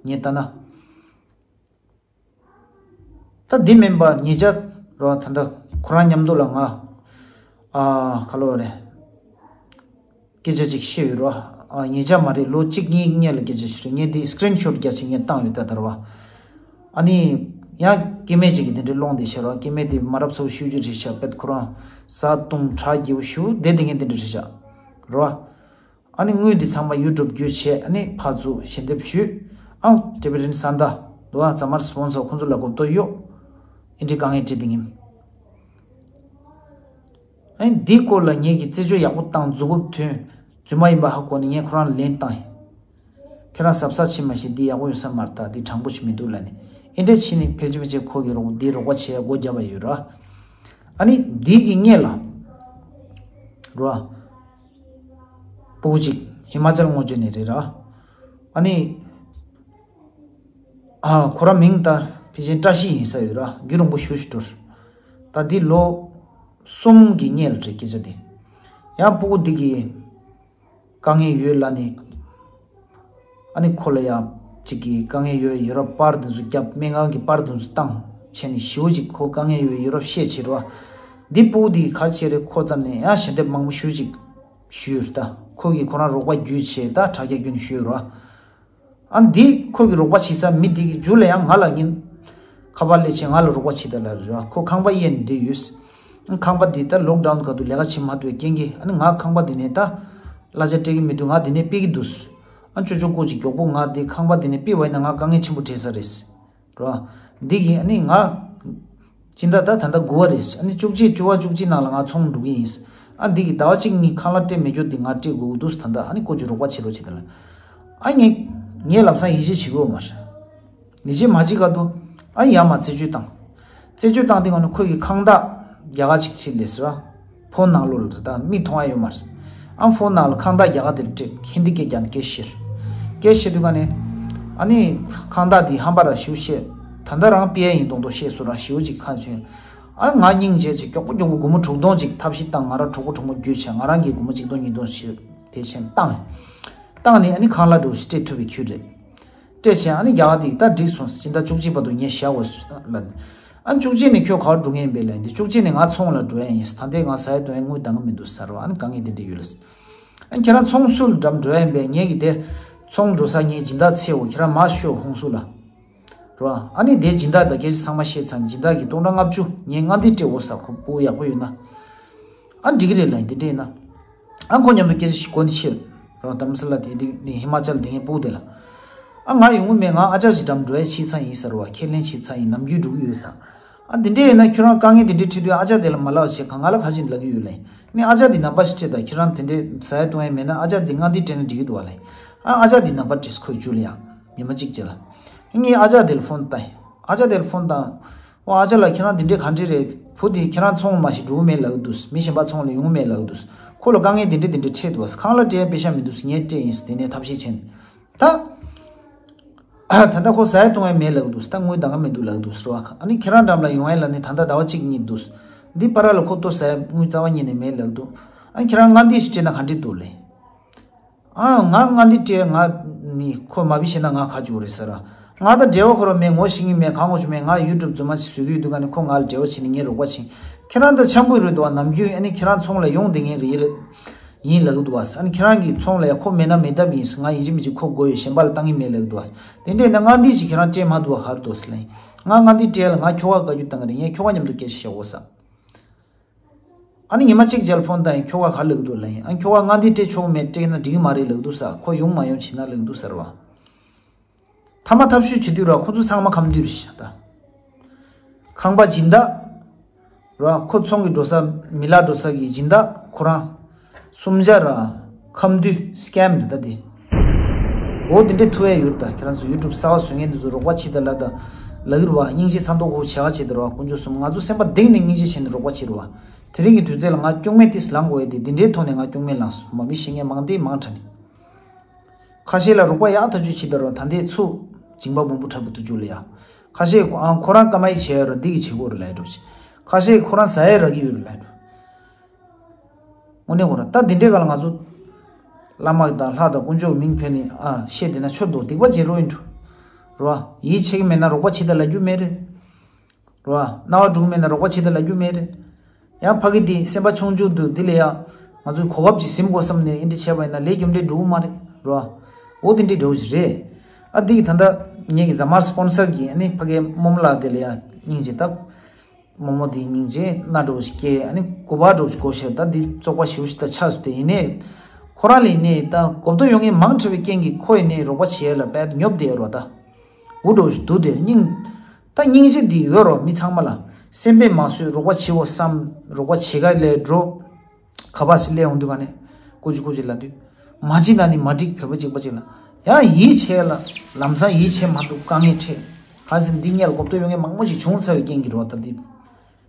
ངས་ལྟ་ན། ད་འདི་མིན་པ་ཉེ་ཆར་རོ་ད་ལྟ་ཁོ་རང་མཉམ་དུ་ལ་ང་ཨ་ཁ་ལོ་རེ་སྐད་ཆ་ཅིག་བཤད་ཡོད་རོ། ཨ་ཉེ་ཆར་མ་རེད་ལོ་གཅིག་གཉིས་སྔོན་ལ་སྐད་ཆ་ཞིག་རེད། ངས་འདི་སི་ཀི་རིན་ཤོཊ་རྒྱག་ཅིག་ངས་བཏང་ཡོད་ད་ལྟ་ར་བ། ཨ་ནི་ཡང་སྐྱེ་དམན་ཅིག་གིས་འདི་འདྲའི་སློང་བསྡད་ཤག་རོ། སྐྱེ་དམན་དེ་མ་རབས་ཚ་བོ་ཤོད་རྒྱུ་རེད་ཤག་པད་ཁོ་རང་བཟའ་བཏུང་གྲ་རྒྱས་པོ་ཞུ་བསྡད་དེ་ངས་འདི་འདྲ་རེད་ཤག་རོ། ཨ་ནི་དངུལ་འདི་ཚང་མ་ཡུ་ཊུབ་བརྒྱུད་བྱས། ཨ་ནི་ཕར་ཚུར་ཞལ་འདེབས་ཞུས། ཨ་ཊི་བི་རིན་སན་ད་འདུག་ཨ། ཛ་མར་སི་པོན་སར་ཁོང་ཚོ་ལ་གོ་བརྡ་གཡོག་ཨིན་དྲི་དཀའ་ངལ་འཕྲད་དེ་ཡིན། ཨ་ནི་འདིའི་སྐོར་ལ་ངེད་ཀྱིས་རྩད་གཅོད་ཡག་པོ་བཏང་། རྫུན་རྐུབ་ཐོན། རྫུན་མ་ཡིན་པ་ཧ་གོ་ནས་ངས་ཁོ་རང་ལ་ལན་བཏང་ཡིན། ཁྱེད་རང་གཟབ་གཟབ་བྱེད་མ་ཤེས། འདི་ཡག་པོ་ཡོད་ས་མ་རེད། ད་འདི་དྲང་པོ་ཞིག་མི་འདུག་ལབ་ནས། ཨེ་འདྲ་བྱས་ནས་ཕལ་ཆེར་ཕལ་ཆེར་ཁོ་གིས་རོགས་འདི་རོགས་པ་བྱེད་ཡ་སྒོ་བརྒྱབ་པ་ཡོད་ར། ཨ་ནི་འདི་གི་སྔོན་ལ་ར་སྤུ་གུ་གཅིག་ཧི་མ་ཅལ་ངོ་སྤྲོད་ནས་རེད་ར། ཨ་ནི་ཨ་ཁོ་རང་མིང་ད་ཕལ་ཆེར་བཀྲ་ཤིས་ཡིན་ས་ཡོད་ར། རྒྱུན་རིང་པོ་ཞེ་པོ་ཞིག་འགྲོ་ར། ད་འདི་ལོ་གསུམ་གྱི་སྔོན་ལ་རེད་སྐད་ཆ་འདི། ཡང་སྤུ་གུ་འདི་གི་དཀའ་ངལ་ཡོད་ལབ་ནས། ཨ་ནི་ཁོ་ལ་ཡང་གཅིག་གིས་དཀའ་ངལ་ཡོད། ཡོ་རོབ་པར་དེ་ཚོ་བརྒྱབ། སྨན་ཁང་གི་པར་དེ་ཚོ་བཏང་བྱས་ནས་ཞེ་པོ་ཅིག་ཁོ་དཀའ་ངལ་ཡོད་ཡོ་རོབ་བཤད་བྱས་ར། འདི་སྤུ་གུ་འདི་ག་རེ་བྱས་རེད། ཁོ་བརྩམས་ནས་ཡང་ཞལ་འདེབས་མང་པོ་ཞེ་པོ་ཅིག་ཞུས་ཡོད་རེད། ད་ཁོ་གིས་ཁོ་རང་རོགས་པ་བརྒྱུད་བྱས། ད་དྲ་རྒྱ་བརྒྱུད་ནས་ཞུས་ཡོད་ར། ཨ་འདི་ཁོ་གི་རོགས་པ་བྱེད་ས་མི་འདི་གི་མཇུག་ལ་ཡང་ང་ལ་ཉིན་ཁ་པར་སླེབས་བྱས་ང་ལ་རོགས་པ་བྱེད་དང་ལབ་རེད་བ། ཁོ་ཁང་པ་གཡར་ནས་བསྡད་ཡོད། ཨ་ཁང་པ་འདི་ད་ལོག་ཌའུན་སྐབས་དུས་ལས་ཀ་བྱེད་མ་ཐུབ་པའི་རྐྱེན་གྱིས། ཨ་ནི་ང་ཁང་པ་འདི་ནས་ད་གླ་ཆ་སྤྲད་ཀྱི་མི་འདུག་ང་འདི་ནས་ཕུད་ཀྱི་འདུག་ཨ་ཅོ་ཅོ་ཀོ་ཅིག་མགྱོགས་པོ་ང་འདི་ཁང་པ་འདི་ནས་ཕུད་པ་ཡིན་ན་ང་དཀའ་ངལ་ཆེན་པོ་འཕྲད་ས་རེད། རོ། འདི་གིས་ཨ་ནི་ང་སྤྱི་ཟླ་ད་ད་ལྟ་དགུ་པ་རེད། ཨ་ནི་བཅུ་གཅིག་བཅུ་པ་བཅུ་གཅིག་ནང་ལ་ང་ཚོང་འགྲོ་གི་ཡིན། ཨ་འདི་གིས་ཟླ་བ་གཅིག་གཉིས་ཁང་གླ་སྤྲད་མེད་རྒྱུ་འདི་ང་སྤྲད་དགོས་ཀྱི་འདུག་ད་ལྟ་ཨ་ནི་ཀོ་ཅིག་རོགས་པ་བྱེད་རོགས་བྱེད་ད་ལ། ཨ་ངས་ངས་ལམ་སང་ཡིད་ཆེས་བྱེད་དགོས་མ་རེད། ཡིད་ཆེས་མ་བྱེད་ག་འདུག་ཨ་ཡར་མར་རྩད་གཅོད་བཏང་། རྩད་གཅོད་བཏང་དེ་ག་ནས་ཁོ་གི་ཁང་བདག་རྒྱ་གར་ཅིག་ཕྱིན་ལས་ཟེར་བ། ཕོན་ནང་ལོགས་ལ་རེད། ད་མིག་མཐོང་ཡ་ཡོད་མ་རེད། ཨ་ཕོན་ནང་ལ་ཁང་བདག་རྒྱ་གར་དེར་སྤྲད། ཧིན་དི་སྐད་རྒྱག་ནས་སྐད་བཤད། སྐད་བཤད་དུས་ག་ནས་ཨ་ནི་ཁང་བདག་དེས་ཧམ་པ་ར་ཞེ་པོ་བཤད། ད་ལྟ་རང་ཕུད་ཡ་ཡིན་མདོག་མདོག་བཤད་སོང་ར། ཞེ་པོ་ཅིག་ཁ་མཚོན། ཨ་ང་སྙིང་རྗེ་ཅིག་མགྱོགས་པོ་མགྱོགས་པོ་སྒོར་མོ་དྲུག་སྟོང་ཅིག་ཐབས་ཤེས་བཏང་། ང་རང་གྲོགས་པོ་གྲོགས་མོ་བརྒྱུད་བྱས་ང་རང་གིས་སྒོར་མོ་གཅིག་སྟོང་གཉིས་སྟོང་ཞིག་དེ་བྱས་བཏང་། བཏང་ནས་ཨ་ནི་ཁང་གླ་འདྲ་བོ་ཞིག་སྤྲད་ཐུབ་པའི་ཁུལ་རེད། སྤྲད་བྱས་ཨ་ནི་རྒྱ་གར་དེས་ད་འགྲིག་སོང་། སྤྱི་ཟླ་བཅུ་གཅིག་བར་དུ་ངས་བཞག་དགོས་ལབ། ཨ་བཅུ་གཅིག་ནས་ཁྱོད་ག་པར་འགྲོ་མཁན་ཡིན་པས་ལབ་ཡིན་ཏེ། བཅུ་གཅིག་ནས་ང་ཚོང་ལ་འགྲོ་ཡ་ཡིན། ད་ལྟའི་ང་ཟ་ཡ་འཐུང་ཡ་དངུལ་འདང་གི་མི་འདུག་ཟེར་བ། ཨ་ནི་དཀའ་ངལ་དེ་འདྲ་ཡོད་ལ། ཨ་ཁྱེད་རང་ཚོང་སུ་ལ་འགྲམ་འགྲོ་ཡ་ཡིན་པས། ངེད་ཀྱི་དེ་ཚོང་འགྲོ་ས་ངའི་སྦྱིན་བདག་ཚེ་བོ་ཁྱེད་རང་མར་ཤོག་ཧོང་སུ་ལ། རོ། ཨ་ནི་དེ་སྦྱིན་བདག་དང་སྐད་ཆ་ཚང་མ་བཤད་ཚར་ནས་སྦྱིན་བདག་གིས་སྟོང་ཕྲག་ལྔ་བཅུ་ངས་སྔ་འདི་སྤྲད་འོ་ཟེར། ཁོ་སྤུ་གུ་ཡག་པོ་ཡོད་ན། ཨ་འགྲིག་གི་རེད་ལབ་ཡིན། དེ་འདྲ་ཡིན་ན། ཨ་ཁོ་མཉམ་དུ་སྐད་ཆ་ཞིག་གོ་ནས་ཕྱིར་རོ། དྷ་རམ་ས་ལ་དེ་དེ་ནས་ཧི་མ་ཅལ་དེ་ངའི་སྤུ་གུ་དེ་ལ། ཨ་ང་ཡོང་གི་མེད། ང་ཨ་ཅག་ཅིག་འགྲམ་འགྲོ་ཡ་ཕྱིན་ཚར་ཡིན་ཟེར་བ། ཁས་ལེན་བྱས་ཚར་ཡིན། ནམ་རྒྱུན་འགྲོ་གི་ཡོད་ཟེར། ཨ་འདི་འདྲ་ཡིན་ན་ཁྱོད་རང་དཀའ་ངལ་འདི་འདྲ་འཕྲད་དུས་ཨ་ཅག་དེ་ལ་མ་ལབ་བྱས་གང་ག་ལ་ག་ཅིག་ལབ་ཀྱི་ཡོད་ལབ་ཡིན། ངས་ཨ་ཅག་དེ་ནམ་བར་ཞིག་སྤྲད་དང་། ཁྱེད་རང་དེ་འདྲའི་ཟ་ཡ་བཏུང་ཡ་མེད་ན་ཨ་ཅག་དེ་སྔ་འདི་སྤྲད་ན་འགྲིག་གི་འདུག་བ་ལབ་ཡིན། ཨ་ཨ་ཅག་དེ་ནམ་བར་སྤྲད་ཁོའི་རྒྱུ་ལ་ཡང་ཉི་མ་གཅིག་རྗེས་ལ། ངས་ཨ་ཅག་དེ་ལ་ཕོན་བཏང་ཡིན། ཨ་ཅག་དེ་ལ་ཕོན་བཏང་། ཨོ་ཨ་ཅག་ལགས། ཁྱེད་རང་འདི་འདྲའི་ག་འདྲ་རེད། བུ་དེ་ཁྱེད་རང་ཚོང་མ་ཞིག་འགྲོ་གི་མེད་ལབ་ཀྱི་འདུག་མི་གཞན་པ་ཚོང་ལ་ཡོང་གི་མེད་ལབ་ཀྱི་འདུག་ཁོ་ལ་དཀའ་ངལ་འདི་འདྲ་འདི་འདྲ་འཕྲད་འདུག་ཁང་གླ་སྤྲད་ཡ་པེ་ཤ་མི་འདུག་ངས་སྤྲད་ཡིན། དེ་ནས་ཐབས་ཤེས་བྱས་ནས་ད། ད་ལྟ་ཁོ་ཟ་ཡ་བཏུང་ཡ་མེད་ལབ་ཀྱི་འདུག་ད་དངུལ་འདང་གི་མི་འདུག་ལབ་ཀྱི་འདུག་ཟེར་བ། ཨ་ནི་ཁྱེད་རང་འགྲམ་ལ་ཡོང་ཡ་ལ་ནི་ད་ལྟ་ཟླ་བ་གཅིག་གཉིས་འདུག་འདི་བར་ལ་ཁོ་ལྟོ་ཟ་ཡ་དངུལ་རྩ་བ་ཉིད་ནས་མེད་ལབ་ཀྱི་འདུག་ཨ་ནི་ཁྱེད་རང་སྔ་འདི་ཞིག་སྤྲད་ན་ག་འདྲ་འདུག་ལབ། ཨ་ང་སྔ་འདི་སྤྲད། ང་ནི་ཁོ་མ་བི་ཤེས་ན་ང་ག་རྒྱུ་རེད་ཟེར། ང་ད་འབྲེལ་བ་ཁོ་རང་མེད། ངོ་ཤེས་ཀྱི་མེད། གང་ངོ་ཤེས་མེད། ང་ཡུ་ཊུབ་རྫུན་མ་ཞིག་བཟོ་གི་ཡོད་དུས་ག་ནས་ཁོ་ང་ལ་འབྲེལ་བ་བྱས་ནས་ངས་རོགས་པ་བྱས། ཁྱེད་རང་ད་འཆམ་པོ་རེད་འདུག་བ། ནམ་རྒྱུན་ཨ་ནི་ཁྱེད་རང་ཚོང་ལ་ཡོང་བསྡད་མཁན་རེད་ཡིན་ལབ་ཀྱི་འདུག་བ། ཨ་ནི་ཁྱེད་རང་གི་ཚོང་ལ་ཡ་ཁོ་མེད་ན་མེད་ཐབས་ཡིན། ང་ཡིན་གཅིག་མིན་གཅིག་ཁོ་དགོས་ཡོད། གཞན་པ་ལ་བཏང་གི་མེད་ལབ་ཀྱི་འདུག་བ། དེ་འདྲས་ན་སྔ་འདི་ཞིག་ཁྱེད་རང་སྤྲད་མ་འདུག་བ། ག་རེ་འདུག་ཟེར་ལབ་ཡིན། ང་སྔ་འདི་སྤྲད་ལ་ང་ཁྱོ་ག་བཀའ་བཀྱོན་བཏང་གི་རེད། ངས་ཁྱོ་ག་མཉམ་དུ་སྐད་ཆ་བཤད་འོ་ཟེར། ཨ་ནི་ཉི་མ་གཅིག་རྗེས་ལ་ཕོན་བཏང་ཡིན། ཁྱོ་ག་ག་རེ་ལབ་ཀྱི་འདུག་ལབ་ཡིན། ཨ་ཁྱོ་ག་སྔ་འདི་སྤྲད་ཆོག་གི་མེད། སྤྲད་ན་འགྲིག་གི་མ་རེད་ལབ་ཀྱི་འདུག་ཟེར། ཁོ་ཡོང་མ་ཡོང་བྱས་ན་ལབ་ཀྱི་འདུག་ཟེར་བ། མཐའ་མ་ཐབས་ཤེས་བྱེད་དུས་ར་ཁོ་ཚོ་ཚང་མ་ཁམས་འདུས་རེད་ཤག་ད། ཁང་པ་སྦྱིན་བདག་ར་ཁོ་ཚོང་གི་འགྲོ་ས་མི་ལ་འགྲོ་ས་གི་སྦྱིན་བདག་ཁོ་རང་གསུམ་ཆ་ར་ཁམས་འདུས་སི་ཀེམ་རེད་ད་དེ། འོ་དེ་འདྲས་ཐུག་ཡ་ཡོད་རེད་ད། ཁྱེད་རང་ཚོ་ཡུ་ཊུབ་གསར་པ་བཟོ་མཁན་དེ་ཚོ་རོགས་པ་བྱེད་ད་ལབ་ད་ལབ་ཀྱི་རེད་བ། སྙིང་རྗེ་ཚ་མདོག་ཁོ་བྱེད་ག་བྱེད་ད་རེད་བ། དཀོན་མཆོག་གསུམ། ང་ཚོ་སེམས་པ་གཏིང་ནས་སྙིང་རྗེ་བྱས་ནས་རོགས་པ་བྱེད་རེད་བ། དེ་རིང་གི་དུས་ཚོད་ལ་ང་སྐྱོན་མེད་ཏིས་ལངས་དགོས་ཡ་དེ་འདི་འདྲའི་ཐོག་ནས་ང་སྐྱོན་མེད་ལངས་སོང་། མ་མི་ཤེས་མཁན་མང་དེ་མང་དྲགས་ནས། ཁ་ཤས་ལ་རོགས་པ་ཡག་ཐག་ཆོད་བྱེད་ད་རུང་ད་ལྟའི་ཚུར་འཇིགས་པ་སྦོམ་པོ་འཁྲབ་པའི་དུས་ཚོད་ལ་ཡ། ཁ་ཤས་ཨང་ཁོ་རང་སྐར་མ་ཡི་བྱས་ཡོད་ར་འདི་གི་བྱེད་དགོས་རེད་ལབ་འགྲོ་ཆེ། ཁ་ཤས་ཁོ་རང་ཟ་ཡ་རག་གི་ཡོད་རེད་ལབ་འགྲོ། དངོས་གནས་ཁོ་རང་ད་འདི་འདྲའི་སྐབས་ལ་ང་ཚོ་བླ་མ་དང་ལྷ་དང་དཀོན་མཆོག་མིང་འབོད་ནས་ཨ་བཤད་བསྡད་ན་ཆོ་འདུག་སྡིག་པ་བྱེད་རོགས་ཡིན་འགྲོ། རོ། ཡིད་ཆེས་ཀྱི་མེད་ན་རོགས་པ་བྱེད་ད་ལབ་རྒྱུ་མེད་རེད། རོ། རྣ་བ་འགྲོ་གི་མེད་ན་རོགས་པ་བྱེད་དང་ལབ་རྒྱུ་མེད་རེད། ཡང་ཕ་གི་འདི་སེམས་པ་ཆུང་ཆུང་དུས་འདི་ལ་ཡང་ང་ཚོའི་གོ་སྐབས་ཅིག་ཟིན་དགོས་བསམ་ནས་ཨེ་འདྲ་བྱས་པ་ཡིན་ན་ལས་རྒྱུ་འབྲས་འགྲོ་གི་མ་རེད། རོ། འོ་དེ་འདྲའི་འདྲ་བོ་ཞིག་རེད། ཨ་འདི་གི་ད་ལྟ་ངེད་ཀྱི་ཛ་མར་སི་པོན་སར་གྱི་ཨ་ནི་ཕ་གིའི་རྨོ་མོ་ལགས་དེ་ལ་ཡང་སྙིང་རྗེ་ད། རྨོ་མོ་དེའི་སྙིང་རྗེ་སྣ་འདྲ་བོ་ཞིག་སྐྱེས། ཨ་ནི་སྐུ་པར་འདྲ་བོ་ཞིག་བཀོད་བཞག་ད་འདི་བཙོག་པ་ཞེ་པོ་ཞིག་ད་ཆགས་སོང་སྟེ། ཡིན་ནའི་ ཁོ་རང་ལ་ཡིན་ནའི་ད་གོ་བརྡ་ཡོང་མཁན་མང་དྲགས་པའི་རྐྱེན་གྱིས་ཁོ་ཡིན་ནའི་རོགས་པ་བྱེད་ཡ་ལ་དཔེ་ཉོབ་བསྡད་ཡོད་རེད་བ། ད་འུ་འདྲ་བོ་ཞིག་འདུག་དེར་སྙིང་། ད་སྙིང་རྗེ་འདི་ཡོད་རེད་བ། མི་ཚང་མ་ལ་སེམས་པས་མ་བཟོད། རོགས་པ་བྱེད་འོ་བསམ། རོགས་པ་བྱེད་ག་ལས་འགྲོ། ག་པ་ཞིག་སླེབས་འོང་དུས་ག་ནས་ཀུ་ཅི་ཀུ་ཅི་ལབ་དུས། མ་བྱེད་ན་ནི་མ་འགྲིག་བོད་པ་གཅིག་པ་གཅིག་ལ། ཡང་ཡིད་ཆེས་ལ། ལམ་སང་ཡིད་ཆེས་མ་ཐུབ། དཀའ་ངལ་འཕྲད། གང་ཟེར་འདི་སྔོན་ལ་གོ་བརྡ་ཡོང་མཁན་མང་པོ་ཞིག་བྱུང་ཚར་བའི་རྐྱེན་གྱིས་རེད་བ། ད་འདི་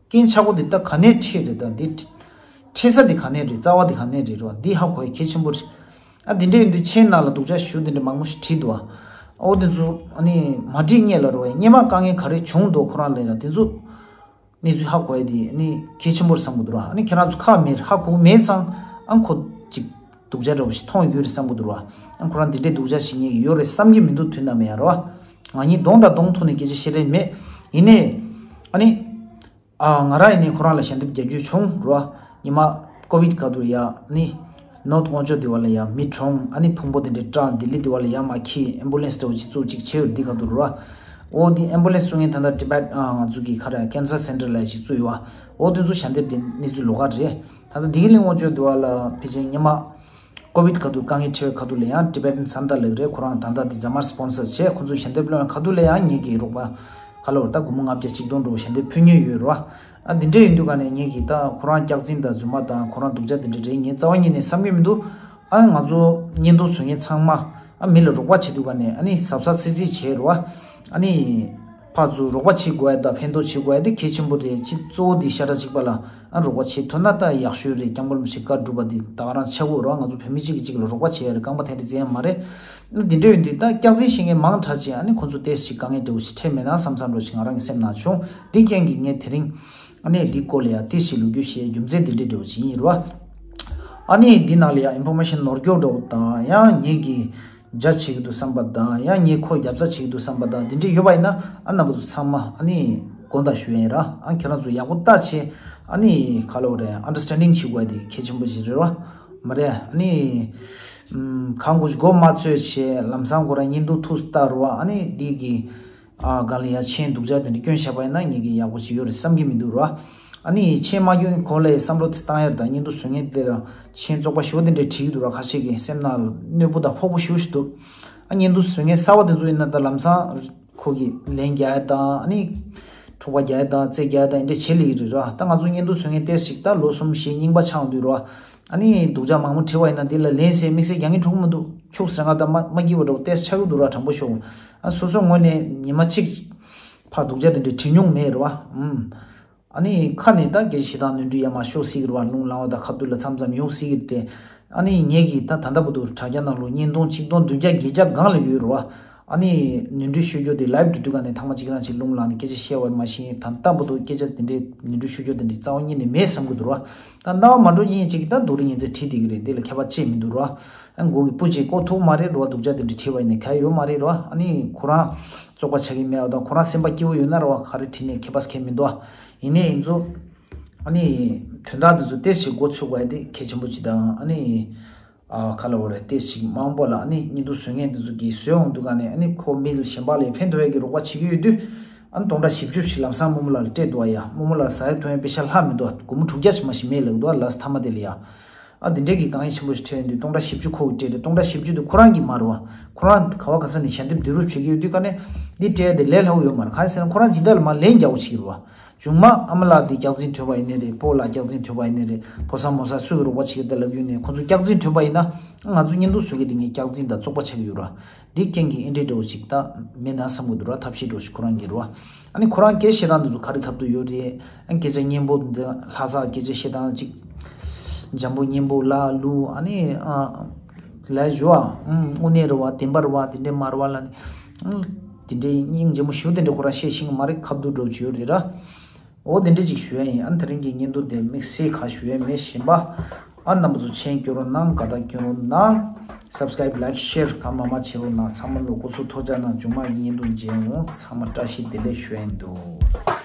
རྐྱེན་ཆག་སྒོ་འདི་ད་ག་ནས་འཕྲད་རེད། ད་འདི་འཕྲད་ས་འདི་ག་ནས་རེད། རྩ་བ་འདི་ག་ནས་རེད་རེད་བ། འདི་ཧ་གོ་ཡ་གལ་ཆེན་པོ་རེད། ཨ་འདི་འདྲ་ཡིན་དུས་ཁྱེད་རྣམས་ལ་སྡུག་ཅག་ཞུ་འདི་འདྲ་མང་པོ་ཞིག་བྲིས་འདུག་ཨ། ཨོ་འདི་ཚོ་ཨ་ནི་མ་བྲིས་སྔོན་ལ་རེད་བ། སྔོན་མ་དཀའ་ངལ་ག་རེ་བྱུང་འདུག་ཁོ་རང་ལ་ཡིན་ན་འདི་ཚོ་གནས་ཚུལ་ཧ་གོ་ཡ་དེ་ནི་གལ་ཆེན་པོ་རེད་བསམ་གི་འདུག་ར། ཨ་ནི་ཁྱེད་རང་ཚོ་ཁག་མེད་ཧ་གོ་གི་མེད་ཙང་ཨ་ཁོ་ཅིག་སྡུག་ཅག་འདྲ་བོ་ཞིག་མཐོང་ཡོད་རེད་བསམ་གི་འདུག་ར། ཨ་ཁོ་རང་འདི་འདྲའི་སྡུག་ཅག་ཞིག་ངེད་ཀྱི་ཡོད་རེད་བསམ་གྱི་མི་འདུག་དུས་ནམ་ཡང་ར། ང་གཉིས་གདོང་དང་གདོང་ཐུག་ནས་སྐད་ཆ་བཤད་རེད་མེད། ཡིན་ནའི་ཨ་ནི་ཨ་ང་རང་ཡིན་ནའི་ཁོ་རང་ལ་ཞལ་འདེབས་རྒྱག་རྒྱུ་བྱུང་ར། ཉི་མ་ཀོ་བིད་ག་དུས་ཡ་ནི། ནོར་ཐ་ཝང་ཅོ་དེ་བ་ལ་ཡ་མི་གྲོངས། ཨ་ནི་ཕུང་པོ་དེ་འདྲའི་བཀྲ་ལྡི་ལི་དེ་བ་ལ་ཡ་མ་ཁྱི་ཨེམ་བུ་ལེན་སི་དེ་བ་ཅིག་བཙུགས་ཅིག་བྱས་ཡོད་འདི་ག་དུ་རུ་བ། འོ་འདི་ཨེམ་བུ་ལེན་སི་བཙུགས་མཁན་ད་ལྟ་ཊི་བེཊ་ཨ་ང་ཚོ་གི་ཁ་ར་ཀེན་སར་སེན་ཊར་ལ་ཡ་ཅིག་བཙུགས་ཡོད་བ། འོ་དེ་ཚོ་ཞལ་འདེབས་དེ་གནས་ཚུལ་ལོགས་ཀ་རེད། ད་ལྟ་ལྡི་ལི་ཝང་ཅོ་དེ་བ་ལ་ཕལ་ཆེར་ཉི་མ་ཀོ་བིད་ག་དུ་དཀའ་ངལ་འཕྲད་པའི་ག་དུ་ལ་ཡང་ཊི་བེཊ་སན་ད་ལགས་རེད། ཁོ་རང་ད་ལྟ་འདི་རྫ་མར་སི་པོན་སར་བྱས། ཁོ་ཚོ་ཞལ་འདེབས་ལོན་ག་དུ་ལ་ཡང་ངེད་ཀྱི་རོགས་པ་ག་ལ་བར་ད་སྒོར་མོ་ལྔ་བརྒྱ་ཆིག་སྟོང་འགྲོ་ཞལ་འདེབས་ཕུལ་མྱོང་ཡོད་རེད་བ། ཨ་འདི་འདྲ་ཡིན་དུས་ག་ནས་ངེད་ཀྱིས་ད་ཁོ་རང་སྐྱག་རྫུན་དང་རྫུན་མ་དང་ཁོ་རང་སྡུག་ཅག་འདི་འདྲ་རེད་ངས་རྩ་བ་ཉིད་ནས་བསམ་གྱི་མི་འདུག་ཨ་ང་ཚོ་བརྙན་ཐུང་བཟོ་མཁན་ཚང་མ་ཨ་མི་ལ་རོགས་པ་བྱེད་དུས་ག་ནས་ཨ་ནི་གཟབ་གཟབ་ཚིག་ཚིག་བྱེད་རོགས། ཨ་ནི་ཕར་ཚུར་རོགས་པ་བྱེད་དགོས་ཡ་དང་ཕན་ཐོགས་བྱེད་དགོས་ཡ་དེ་གལ་ཆེན་པོ་རེད། ཅི་གཙོ་བོ་དེ་ཤ་ཁྲག་གཅིག་པ་ལ་ཨ་རོགས་པ་བྱེད་ཐུབ་ན་ད་ཡག་ཤོས་རེད། སྐྱབས་མགོན་རིན་པོ་ཆེ་བཀའ་སྒྲུབ་པ་དེ་ད་ག་རང་ཆགས་དགོས་རོགས། ང་ཚོ་བོད་མི་གཅིག་གིས་གཅིག་ལ་རོགས་པ་བྱེད་ཡ་རེད། རྐང་པ་འཐེན་རེད་ཟེར་ཡ་མ་རེད། ཨ་འདི་འདྲ་ཡོད་དུས་ད་སྐྱག་རྫུན་བཤད་མཁན་མང་དྲགས་ཅིག་ཨ་ནི་ཁོ་ཚོ་ཏོག་ཙམ་དཀའ་ངལ་འདྲ་བོ་ཞིག་འཕྲད་མེད་ན་བསམ་བསམ་འདྲ་བོ་ཞིག་ང་རང་གི་སེམས་ནང་བྱུང་། འདི་རྐྱེན་གྱིས་ངས་དེ་རིང་ཨ་ནི་འདི་སྐོར་ལ་ཡང་ཏོག་ཙམ་ལོ་རྒྱུས་བཤད་རྒྱུ་མཚན་འདི་འདྲ་འདྲ་བོ་ཞིག་ཡིན་རོ། ཨ་ནི་འདི་ནང་ལ་ཡང་ཨིན་ཕོར་མེ་ཤན་ནོར་སྐྱོ་འདྲ་བོ་དང་ཡང་ངེད་ཀྱི་རྒྱ་བྱེད་ཀྱི་འདུག་བསམ་པ་དང་ཡང་ངེད་ཁོ་རྒྱབ་རྩ་བྱེད་ཀྱི་འདུག་བསམ་པ་དང་འདི་འདྲ་ཡོད་པ་ཡིན་ན་ཨ་རྣམ་པ་ཚོ་ཚང་མ་ཨ་ནི་དགོངས་དག་ཞུ་ཡ་ཡིན་ར། ཨ་ཁྱེད་རང་ཚོ་ཡག་པོ་ལྟ་བྱེད། ཨ་ནི་ག་ལ་བ་རེད། ཨན་ཌར་སི་ཊེན་ཌིང་བྱེད་དགོས་དེ་གལ་ཆེན་པོ་ཞིག་རེད་རོ། མ་རེད། ཨ་ནི་ཨམ་གང་དགོས་མགོ་མ་ཚོས་བྱས་ལམ་སང་ཁོ་རང་བརྙན་ཐུང་ཐུགས་ལྟ་རུ་བ། ཨ་ནི་འདི་གི་ཨ་གང་ལ་ཡ་མཆན་སྡུག་ཅག་དེ་འདྲ་སྐྱོན་བཞག་པ་ཡིན་ན་ངེད་ཀྱི་ཡག་པོ་ཞིག་ཡོད་རེད་བསམ་གྱི་མི་འདུག་ར། ཨ་ནི་མཆན་མ་སྐྱོན་གོང་ལ་བསམ་བློ་དེ་བཏང་ཡ་རེད། ད་བརྙན་ཐུང་བཟོ་མཁན་དེ་ལ་མཆན་བཙོག་པ་ཞེ་པོ་དེ་འདྲ་བྲིས་ཀྱི་འདུག་ར། ཁ་ཤས་ཀྱི་སེམས་ནང་ལ་གནོད་པོ་དང་ཕོག་པོ་ཞེ་པོ་ཞིག་འདུག་ཨ་བརྙན་ཐུང་བཟོ་མཁན་གསར་པ་དེ་ཚོ་ཡིན་ན་ད་ལམ་སང་ཁོ་གི་ལན་རྒྱག་ཡ་དང་ཨ་ནི་འཁྲུག་པ་རྒྱག་ཡ་དང་རྩེད་རྒྱག་ཡ་དང་འདི་འདྲ་བྱེད་ལེ་ཡི་རེད་ར། ད་ང་ཚོ་བརྙན་ཐུང་བཟོ་མཁན་ཏོག་ཙམ་ཞིག་ད་ལོ་གསུམ་བཞི་རྙིང་པ་ཆགས་འདུག་ར། ཨ་ནི་སྡུག་ཅག་མང་པོ་བྲིས་པ་ཡིན་ན་འདི་ལ་ལན་ཟེར་དམིགས་བསལ་རྒྱག་མཁན་འགྲོ་གི་མི་འདུག་ཁྱུག་ཟེར་ང་ད་མ་མ་སྐྱིད་པ་འདྲ་བོ་ཏོག་ཙམ་ཆགས་ཀྱི་འདུག་ར། དྲང་པོ་ཤོད། ཨ་སོ་སོའི་ངོས་ནས་ཉི་མ་གཅིག་ཕར་སྡུག་ཅག་དེ་འདྲ་བྲིས་མྱོང་མེད་ར་བ། ཨུམ། ཨ་ནི་ཁ་ནས་ད་སྐད་ཆ་བཤད་སྟངས་ནོར་འཁྲུལ་ཡར་མར་ཤོར་སྲིད་ཀྱི་རེད་བ། རླུང་ལངས་པ་དང་ཁ་ཐུག་ལ་མཚམས་མཚམས་ཡོང་སྲིད་ཀྱི་རེད་དེ། ཨ་ནི་ངེད་ཀྱིས་ད་ད་ལྟ་བར་དུ་དྲ་རྒྱ་ནང་ལོགས་བརྙན་ཐུང་ཆིག་སྟོང་བདུན་བརྒྱ་བརྒྱད་བརྒྱ་སྒང་ལ་ཡོད་རེད་བ། ཨ་ནི་ནོར་འཁྲུལ་ཤོར་རྒྱུ་དེ་ལའེབ་འགྲོ་དུས་ག་ནས་ཐེངས་མ་གཅིག་རང་ཅིག་རླུང་ལངས་ནས་སྐད་ཆ་བཤད་པ་མ་གཞི་ད་ལྟ་བར་དུ་སྐད་ཆ་དེ་འདྲའི་ནོར་འཁྲུལ་ཤོར་རྒྱུ་དེ་འདྲའི་རྩ་བ་ཉིད་ནས་མེད་བསམ་གྱི་འདུག་ར། ད་རྣ་བ་མ་འགྲོ་ཡིན་ཅིག་ད་སྡུག་རུ་ཉིན་མཚན་བྲིས་བསྡད་ཀྱི་རེད། དེ་ལ་ཁྱད་པར་ཅི་མི་འདུག་ར། ཨ་མགོ་གི་སྤུ་ཅིག་ཀོ་ཐུག་མ་རེད་ར་བ། སྡུག་ཅག་དེ་འདྲ་བྲིས་པ་ཡིན་ནའི་ག་ཡོད་མ་རེད་ར་བ། ཨ་ནི་ཁོ་རང་བཙོག་པ་ཆགས་ཀྱི་མེད་པ་དང་ཁོ་རང་སེམས་པ་སྐྱིད་པོ་ཡོད་ན་ར་བ་ག་རེ་བྲིས་ནའི་ཁྱད་པར་གང་ཡང་མི་འདུག་ཨ། ཡིན་ནའི་ཡིན་ཚོ། ཨ་ནི་དོན་དག་འདི་ཚོ་ཏོག་ཙམ་མགོ་ཚོས་དགོས་ཡ་དེ་གལ་ཆེན་པོ་ཅིག་དང་། ཨ་ནི་ཨ་ག་ལ་བ་རེད། ཏོག་ཙམ་མང་པོ་ལ་ཨ་ནི་བརྙན་ཐུང་བཟོ་མཁན་འདི་ཚོ་གིས་བཟོས་འོང་དུས་ག་ནས་ཨ་ནི་ཁོ་མི་གཞན་པ་ལ་ཕན་ཐོགས་ཡ་གི་རོགས་པ་བྱེད་ཀྱི་ཡོད་དུས། ཨ་ནི་སྟོང་ཕྲག་བཞི་བཅུ་ཞིག་ལམ་སང་རྨོ་མོ་ལགས་ལ་སྤྲད་འདུག་ཨ་ཡ། རྨོ་མོ་ལགས་ཟ་ཡ་འཐུང་ཡ་པེ་ཤ་ལྷག་མི་འདུག་ཨ། སྒོར་མོ་དྲུག་བརྒྱ་ཞིག་མ་ཞིག་མེད་ལབ་འདུག་ཨ། ལགས་སོ་མཐའ་མ་དེ་ལ་ཡ། ཨ་འདི་འདྲས་ཀྱི་དཀའ་ངལ་ཆེན་པོ་ཞིག་འཕྲད་ཡོང་དུས་སྟོང་ཕྲག་བཞི་བཅུ་ཁོ་གིས་སྤྲད་རེད། སྟོང་ཕྲག་བཞི་བཅུ་དེ་ཁོ་རང་གི་མ་རེད་བ། ཁོ་རང་ག་བ་ག་ས་ནས་ཞལ་འདེབས་བསྡུ་རུབ་བྱེད་ཀྱི་ཡོད་དུས་ག་ནས་འདི་སྤྲད་དེ་ལས་སླ་པོ་ཡོད་མ་རེད། གང་ཡིན་ཟེར་ན་ཁོ་རང་སྦྱིན་བདག་ལ་མར་ལན་རྒྱག་དགོས་བྱེད་ཀྱི་རེད་བ། གཞུག་མ་ཨ་མ་ལགས་འདི་སྐྱག་རྫུན་ཐོན་པ་ཡིན་ནའི་རེད། སྤོ་ལགས་སྐྱག་རྫུན་ཐོན་པ་ཡིན་ནའི་རེད། ཕོ་གསར་མོ་གསར་སུ་གི་རོགས་པ་བྱེད་ཀྱི་འདུག་ལབ་ཀྱི་ཡོད་ནའི་ཁོ་ཚོ་སྐྱག་རྫུན་ཐོན་པ་ཡིན་ན་ང་ཚོ་བརྙན་ཐུང་བཟོ་མཁན་དེ་ངས་སྐྱག་རྫུན་དང་བཙོག་པ་ཆགས་ཀྱི་ཡོད་ར། འདི་རྐྱེན་གྱིས་ཨེ་འདྲས་འདྲ་བོ་ཞིག་ད་མེད་ན་བསམ་གྱི་འདུག་ར། ཐབས་ཤེས་འདྲ་བོ་ཞིག་ཁོ་རང་གིས་རེད་བ། ཨ་ནི་ཁོ་རང་སྐད་བཤད་སྟངས་འདི་ཚོ་ག་རེ་ཁ་ཐུག་ཡོད་རེད། ཨ་སྐད་ཆ་སྙན་པོ་འདི་ལྷ་ས་སྐད་ཆ་བཤད་སྟངས་ཅིག་འཇམ་པོ་སྙན་པོ་ལ་ལུ་ཨ་ནི་ཨ་ལས་ཞུ་བ་ཨུམ་དངོས་གནས་རེད་བ། བདེན་པ་རེད་བ། དེ་འདྲས་མ་རེད་བ་ལ་ནི་ཨུམ་དེ་འདྲས་སྙིང་རྗེ་མོ་ཞུ་དེ་འདྲས་ཁོ་རང་བཤད་ཤེས་ཀྱི་མ་རེད། ཁ་ཐུག་འདྲ་བོ་ཅིག་ཡོད་རེད་ར། འོ་དེ་འདྲས་ཅིག་ཞུ་ཡ་ཡིན། ཨ་ནི་དེ་རིང་གི་བརྙན་ཐུང་དེ་དམིགས་བསལ་ག་ཞུ་ཡ་མེད། གཞན་པ་ཨ་རྣམ་པ་ཚོ་མཆན་སྐྱོན་རོགས་གནང་། དགའ་རྟགས་སྐྱོན་རོགས་གནང་། སབ་སི་ཀ་རེབ་ལའེག་ཤེར་གང་མང་མང་བྱེད་རོགས་གནང་། ཚང་མ་ལ་སྐུ་གཟུགས་ཐུགས་ཅག་གནང་། མཇུག་མ་ཡི་བརྙན་ཐུང་མཇལ་འོང་། ཚང་མ་བཀྲ་ཤིས་བདེ་ལེགས་ཞུ་ཡ་ཡིན་འདུག།